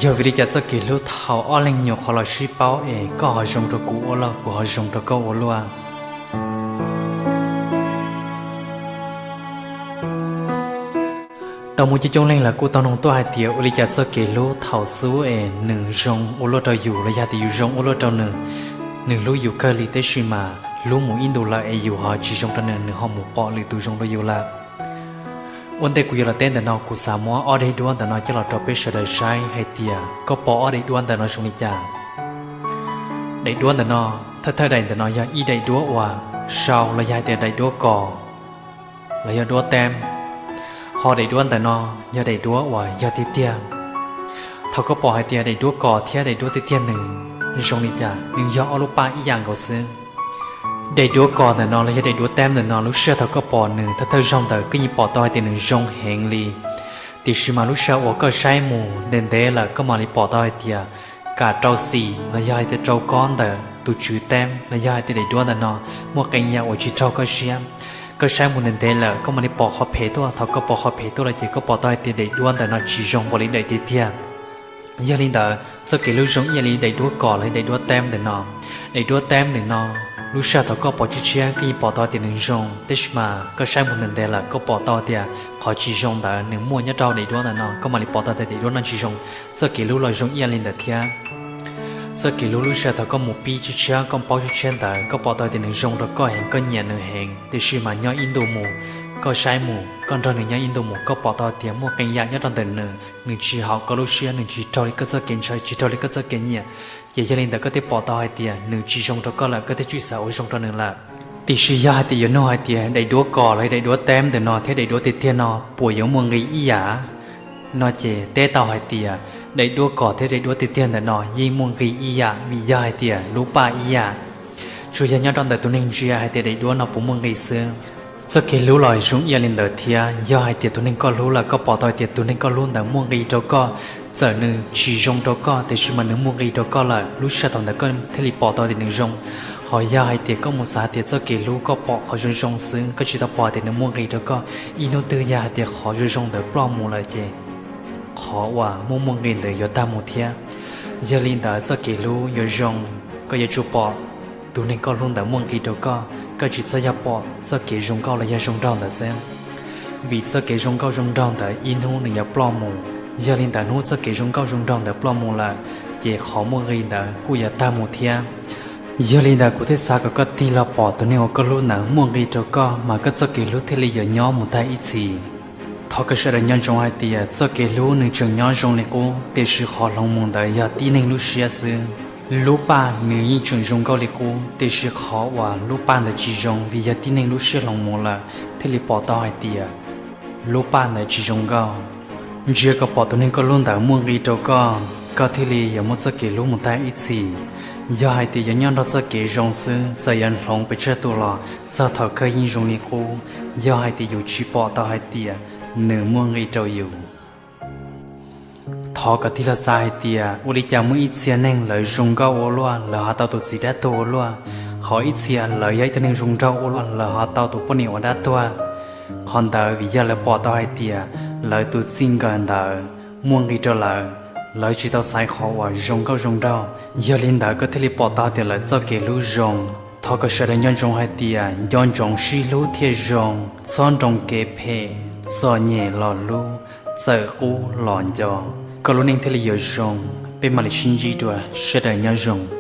Yog vim li cas txoj kev hlub thaum ob leeg nyuam qhuav los sib paub es koj ho zoo rau kuv ua luaj, kuv ho zoo rau koj ua luaj? Tau muaj coob coob leej lawv kuj tau noog tuaj hais tias ua li cas txoj kev hlub thaum xub es nws zoo ua luaj rau yus los yog tias yus zoo ua luaj rau nws, nws hlub yus kawg li, tab sis mas hlub mus ib ntus lawm es yus ho tsis zoo rau nws, nws ho mus pom lwm tus zoo rau yus lawm. Ua ntej kuv yuav los teb ntawm no, kuv xav muab ob daim duab ntawm no coj los rau peb sawv daws saib hais tias koj pom ob daim duab ntawm no zoo li cas. Daim duab ntawm no, thawj thawj daim ntawm no yog ib daim duab uas sau los yog hais tias daim duab kos los yog duab teb. Ho daim duab ntawm no yog daim duab uas yog tiag tiag. Thaum koj pom hais tias daim duab kos thiab daim duab tiag tiag nws zoo li cas, nws yog ob lub paj ib yam nkaus xwb. Daim duab kos ntawm no los yog daim duab teb ntawm no, lub sij hawm thaum koj pom nws thawj thawj zaug ntawd koj yeej pom tau hais tias nws zoo heev li. Tiam sis mas lub sij hawm uas koj saib mus ntev ntev lawm koj mam li pom tau hais tias kam rau xim los yog hais tias rau kob ntawm tus tswv teb los yog hais tias daim duab ntawm no muaj qee yam uas tsis raug koj siab. Koj saib mus ntev ntev lawm koj mam li pom qhov phem tuaj, thaum koj pom qhov phem tuaj lawm ces koj pom tau hais tias daim duab ntawm no tsis zoo npaum li daim tiag tiag. Yog li ntawd txoj kev hlub zoo ib yam li daim duab kos los daim duab teb ntawm no. Daim duab teb ntawm no, lub sij hawm thaum koj pom tshiab tshiab koj yeej pom tau tias nws zoo, tab sis mas koj saib mus ntev ntev lawm koj pom tau tias qhov tsis zoo ntawd nws muaj nyob rau daim duab ntawm no, koj mam li pom tau tias daim duab no tsis zoo. Txoj kev hlub los zoo ib yam li ntawd thiab. Txoj kev hlub lub sij hawm thaum koj mus pib tshiab tshiab, koj paub tshiab tshiab ntawd koj pom tau tias nws zoo rau koj heev, koj nyiam nws heev, tiam sis mas nyob ib ntus mus, koj saib mus, koj nrog nws nyob ib ntus mus koj pom tau tias muaj qee yam nyob rau ntawm nws, nws tsis haum koj lub siab, nws tsis raug li koj txoj kev ntshaw, tsis raug li koj txoj kev nyiam. Ces yog li ntawd koj thiaj pom tau hais tias nws tsis zoo rau koj lawm, koj thiaj tsis xav ua zoo rau nws lawm. Tiam sis yog hais tias yuav nug hais tias daim duab kos los daim duab teb ntawm no thiab daim duab tiag tiag no puas yuav muaj nqis ib yam no ces teb tau hais tias daim duab kos thiab daim duab tiag tiag ntawm no yeej muaj nqis ib yam, vim yog hais tias lub paj ib yam. Tsuas yog nyob rau ntawm tus neeg ntsia hais tias daim duab no puas muaj nqis xwb. Txoj kev hlub los zoo ib yam li ntawd thiab, yog hais tias tus neeg koj hlub lawm koj pom tau hais tias tus neeg koj hlub ntawd muaj nqis rau koj, txawm nws tsis zoo rau koj tiam sis mas nws muaj nqis rau koj lawm, lub sij hawm thaum ntawd koj thiaj li pom tau tias nws zoo. Ho yog hais tias koj mus xav hais tias txoj kev hlub koj pom qhov zoo zoo xwb, koj tsis tau pom tias nws muaj nqis rau koj, ib hnub twg yog hais tias qhov zoo zoo ntawd ploj mus lawm ces qhov uas muaj muaj nqis ntawd yuav tag mus thiab. Yog li ntawd txoj kev hlub yuav zoo, koj yuav tsum pom tus neeg koj hlub ntawd muaj nqis rau koj, koj tsis txhob yog pom txoj kev zoo nkauj los yog zoo nraug ntawd xwb. Vim txoj kev zoo nkauj zoo nraug ntawd ib hnub nws yuav ploj mus. Yog li ntawd hnub txoj kev zoo nkauj zoo nraug ntawd ploj mus lawm, ces qhov muaj nqis ntawd kuj yuav tag mus thiab. Yog li ntawd kuv thiaj xav kom koj tig los pom tus neeg uas koj hlub ntawd muaj nqis rau koj, mas koj txoj kev hlub thiaj li yuav nyob mus tag ib txhis. Thov kom sawv daws nco ntsoov hais tias txoj kev hlub nws tseem nyob zoo li qub, tiam sis qhov hloov mus ntawd yog tib neeg lub siab xwb. Lub paj nws yeej tseem zoo nkauj li qub, tiam sis qhov uas lub paj ntawd tsis zoo vim yog tib neeg lub siab hloov mus lawm, thiaj li pom tau hais tias lub paj ntawd tsis zoo nkauj. Ntsia kom pom tus neeg koj hlub ntawd muaj nqis rau koj, koj thiaj li yuav muaj txoj kev hlub mus tag ib txhis. Yog hais tias yuav nyob nrog txoj kev zoo xwb, txawm yuav hloov pes tsawg tus los txog thaum kawg yeej zoo li qub, yog hais tias yus tsis pom tau hais tias nws muaj nqis rau yus. Thov kom tig los xav hais tias ua li cas muaj ib txhia neeg lawv zoo nkauj ua luaj lawv ho tau tus txiv dab tuag ua luaj, ho ib txhia lawv yog ib tug neeg zoo nraug ua luaj lawv ho tau tus poj niam uas dab tuag. Qhov ntawd vim yog lawv pom tau hais tias lawv tus txij nkawm ntawd muaj nqis rau lawv, lawv tsis tau xaiv qhov uas zoo nkauj zoo nraug, yog li ntawd koj thiaj li pom tau tias lawv txoj kev hlub zoo. Thov kom sawv daws nco ntsoov hais tias nco ntsoov sib hlub thiaj zoo, txhob nroo kev phem, txom nyem los hlub, txawm qub los nco, koj lub neej thiaj li yuav zoo. Peb mam li sib ntsib dua, sawv daws nyob zoo.